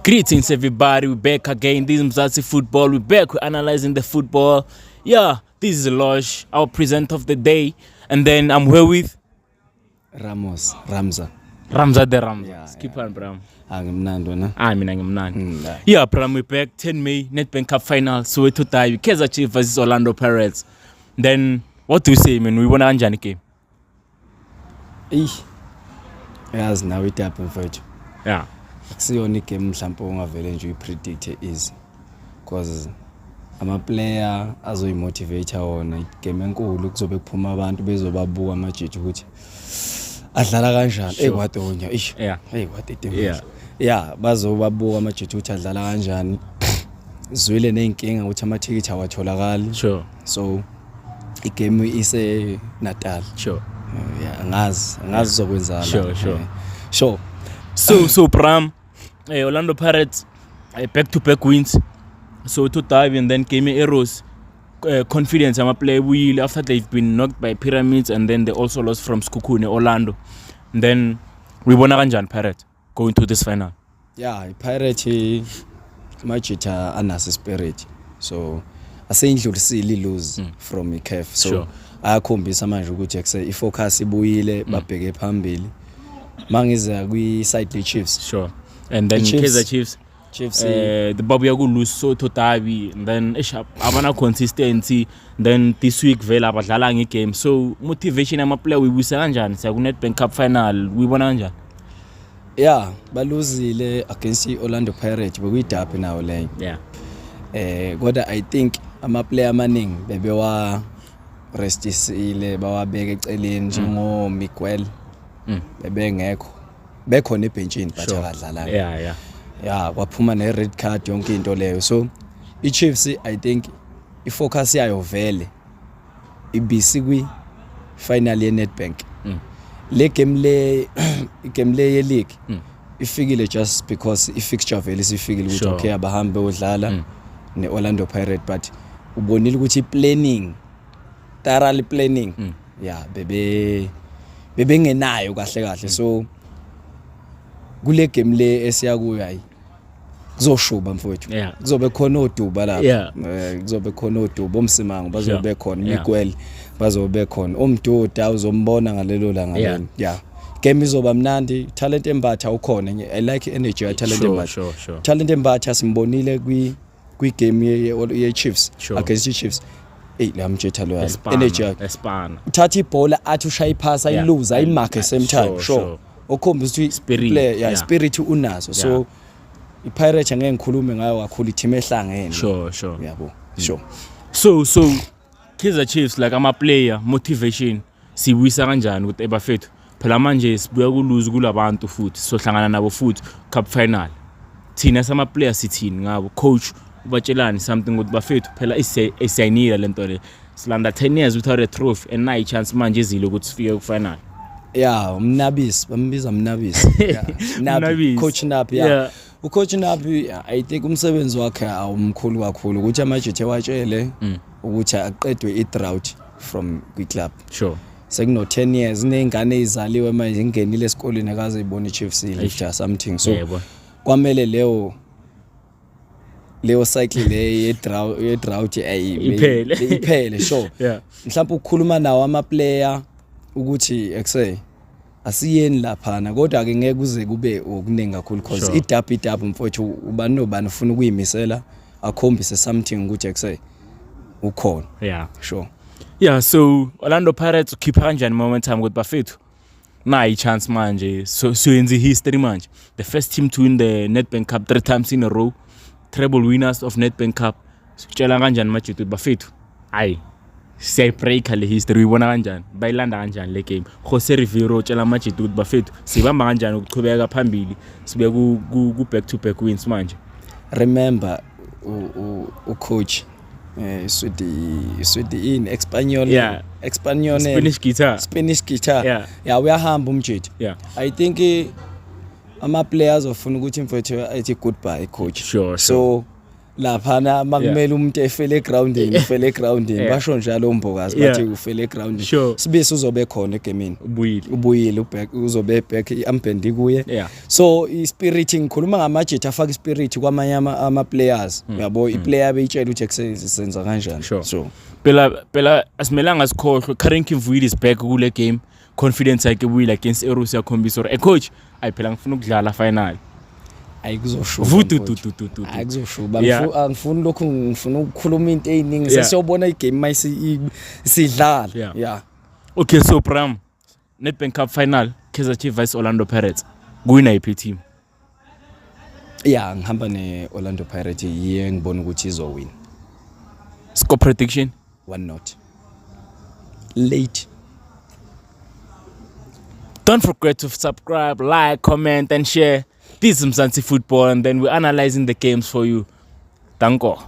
Greetings, everybody. We're back again. This is Mzansi Football. We're back. We're analyzing the football. Yeah, this is Losh, our presenter of the day. And then I'm here with Ramos, Ramza. Ramza the Ramza. Yeah. Skip on, Bram. Angimnandi wena. Ah, mina ngimnandi. La. Yeah, Bram, we're back. 10 May, Nedbank Cup final. Soweto Derby. Kaizer Chiefs versus Orlando Pirates. Then, what do you say, man? We won kanjani game? Eyi. Yazi nawe iderby, mfethu. Akusiyona igame mhlawumbe ongavele nje uyipredict easy. Because ama player azoyimotivate wona, igame enkulu, kuzobe kuphuma abantu bezobabuka amajiji ukuthi adlala kanjani. Ekwadonya. Ish. Hey, kwadede. Yeah, bazobabuka amajiji ukuthi adlala kanjani. Zwile nezinkinga ukuthi amathikithi awatholakali. So igame ise Natal. Yeah, angazi uzokwenzala. Sure. So Bram, Orlando Pirates, back-to-back wins. Soweto Derby and then game Arrows. Confidence ama player ibuyile after they've been knocked by Pyramids and then they also lost from Sekhukhune, Orlando. And then we bona kanjani Pirates going to this final? Yeah, iPirate majita anaso spirit. So aseyindlulisile ilose from iCAF. So ayakhombisa manje ukuthi ekuse ifocus ibuyile, babheke phambili. Mangiza kwi side le Chiefs. Sure. And then I-Chiefs- Kaizer Chiefs Chiefs the babuya ku lose Soweto Derby and then eish, abana consistency. Then this week vele abadlala ngegame, so motivation ama player uyibuyisa kanjani siya ku Nedbank Cup final? Uyibona kanjani? Yeah, baluzile against iOrlando Pirates, bekuyiderby nawo leyo. Kodwa I think ama player amaningi bebewa restisile, bawabeka eceleni njengo Miguel. Bebengekho, bekhona ebhenchini but abadlalanga. Ya, kwaphuma ne-red card, yonke into leyo. So i-Chiefs, I think ifocus yayo vele ibisi kwi final ye-Nedbank. Le game le, igame le ye-league ifikile just because i-fixture vele isifikile ukuthi okay, abahambe odlala ne-Orlando Pirate, but ubonile ukuthi i-planning, thoroughly planning, yeah, bebe bebengenayo kahle kahle. So kule game le esiya kuyo, hayi, kuzoshuba, mfowethu. Kuzobe khona oduba lapha. Kuzobe khona oduba, omsimango bazobe bekhona, Miguel bazobe bekhona, omduda uzombona ngalelo langa lelo. Yeah, game izoba mnandi. Talent Mbatha ukhona. I like energy ya Talent Mbatha. sure sure Talent Mbatha simbonile kwi game ye Chiefs, against i Chiefs. Ey, la mjetha lo Espana, energy yakhe, Espana. uthatha ibhola, athi ushaya iphasi, ayiluze, ayimark same time. Okhombisa ukuthi Spirit, player, yeah, spirit unaso. So iPirates angeke ngikhulume ngayo kakhulu, i-team ehlangene. Sure. Yabo, sure. So Kaizer Chiefs, like ama player motivation sibuyisa kanjani ukuthi ebafethu, phela manje sibuya kuluze kulabantu futhi sohlangana nabo futhi cup final? Thina sama player sithini ngabo? Coach ubatshelani something ukuthi bafethu, phela isayinile lento le, silanda 10 years without a trophy and nayi chance manje izile ukuthi sifike ku final? Yeah, umnabisi, bambiza mnabisi, yeah. Nabi. Mnabisi. Coach Nabi, yeah. Ucoach Nabi, I think umsebenzi wakhe awumkhulu kakhulu ukuthi amajithe watshele ukuthi aqedwe i-drought from kwi-club. Sekuno 10 years, kuney'ngane ey'zaliwe manje ingenile esikoleni akaze ibone i-Chiefs ilifter something, so kwamele leyo cycle le ye-drought Iphele. Iphele, sure. Mhlawumbe ukukhuluma nawo ama player ukuthi ekuse asiyeni laphana, kodwa ke ngeke kuze kube okuningi kakhulu cause iderby, mfowethu, ubani nobani ufuna ukuyimisela, akhombise something ukuthi ekuse ukhona. Sure. Yeah, so Orlando Pirates ukhipha kanjani momentum ukuthi bafethu, nayi chance manje, so siyenza history manje, the first team to win the Nedbank Cup three times in a row, treble winners of Nedbank Cup? Sitshela kanjani majita ukuthi bafethu, hayi, siyayibreaka le history? Uyibona kanjani, bayilanda kanjani le game? Jose Rivero utshela amajita ukuthi bafethu, sibamba kanjani ukuchubeka phambili, sibe ku back to back wins manje? Remember ucoach Swidi in Espanyol. Espanyol. Spanish guitar. Spanish guitar. Yeah, uyahamba umjita. I think ama players ofuna ukuthi mfethu athi goodbye, coach. So Laphana makumele umuntu efele egroundini, ufele egroundini. Basho njalo uMbokazi, bathi ufele egroundini. Sibisi uzobe khona egemini. Ubuyile. Ubuyile, uback, uzobe back, i-armband kuye. So i-spirit, ngikhuluma ngamajita afaka i-spirit kwamanye ama-players, uyabo, i-player beyitshela ukuthi senza kanjani. So Phela asimelanga sikhohlwe, Karim Kimvuidi is back kule game. Confidence yakhe ibuyile against Arrows, yakhombisa or coach, ayi phela ngifuna ukudlala final. Ayikuzoshuba. Vutu Mfowethu. tu tu tu tu. Ayikuzoshuba. Angifuni lokhu, ngifuna ukukhuluma into ey'ningi. Sesiyobona igame mayisidlala. Yeah. Okay, so Bram, Nedbank Cup final, Kaizer Chiefs vs Orlando Pirates. Kuwina iphi team? Yeah, ngihamba ne-Orlando Pirates, yiye ngibona ukuthi izowina. Score prediction? 1-0 late. Don't forget to subscribe, like, comment and share. This is Mzansi Football and then we're analyzing the games for you. Danko.